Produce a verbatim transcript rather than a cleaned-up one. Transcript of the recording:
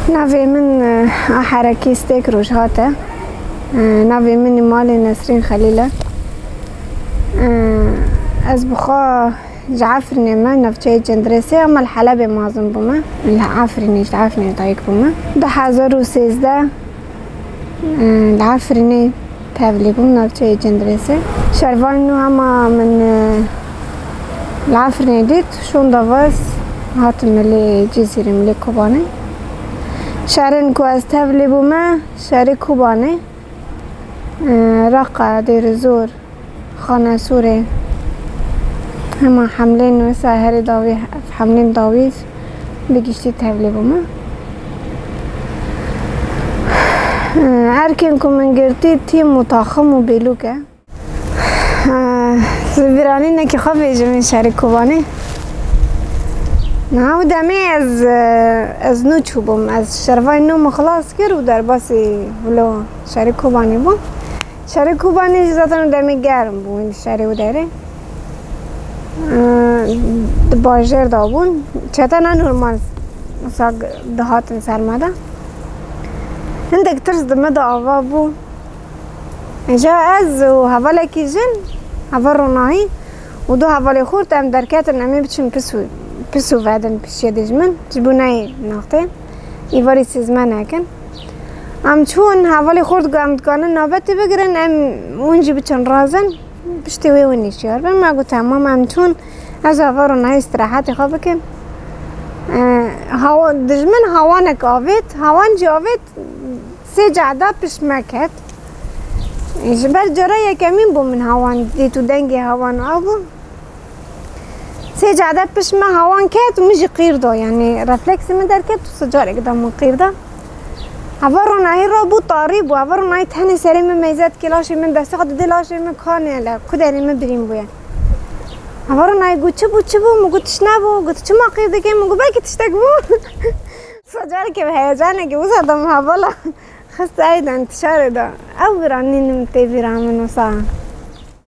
Navê min, e, a herekî Stêk Rojhat e. E, navê min ê malê Nesrîn Xelîl e. E, ez bi xwe ji Efrînê me, navçeyê Cindirêsê, ama li Helebê mezin bûme. Li Efrînê, ji Efrînê dayik bûme. Du hezar û sêzdeh, e, li Efrînê tevlî bûm, navçeyê Cindirêsê. Şervanî nû hema min, e, li Efrînê dît, şonda vaz, hatim milê Cizîrê, milê Kobanê. Şerên ku ez tevlî bûme, şerê Kobanê, e, Reqa, Dêrizor, Xanesûrê, hema hemlên wisa herê dawî, hemlên dawî bi giştî tevlî bûme. Erkên ku min girtî tîm û taxim û bêlûk e. Li vîranînekî xwe bêjim ên şerê Kobanê. Niha ew demê ez, ez nû çûbûm. Ez şervayê nû min xilas kir û derbasî wilo şerê Kobanê bûm. Şerê Kobanê jî zaten ew demê germ bû, wî şerê û derê. Di bajêr de bûn. Çete ne normal, wisa dihatin ser me de. Hindek tirs di me de ava bû. Îja ez û hevalekî jin, heval Ronahî û du hevalê xurt em derketin, em ê biçin pis û, pis û vedin pişiyê dijmin, ji bo neyê naxtê. Îvarî sêzme nekin. Em çûn, hevalê xurt got, em dikanin navbetê bigirin, em hûn jî biçin razin, piştî wê hûn nîşiyar bin. Me got, temam, em çûn, ez heval Ronahî îstirahetê xwe bikim. E, hawa-, dijmin hawanek avêt, hawan jî avêt, sê cehda pişt me ket. Ji ber cara yekemîn bû min hawan dît û dengê hawan aw bû. Sê cehda pişt me hawan ket û min jî qîr da, yanî refleksê min derket û sicarek da min qîr da. Heval Ronahî rabû tarî bû, heval Ronahî tenê serê min meyze dikê, laşê min destê xwe didê laşê min kanê le, kuderê min birîn bûye. Heval Ronahî got, çi bû, çi bû? Min got, tişt nebû. Got, çima qîr dikê? Min got, belkî tiştek bû. Sacarekê bi heyecanekê wisa da min hevala xist ey de intişarê de. Ew vîranîn min tê vîra min wisa.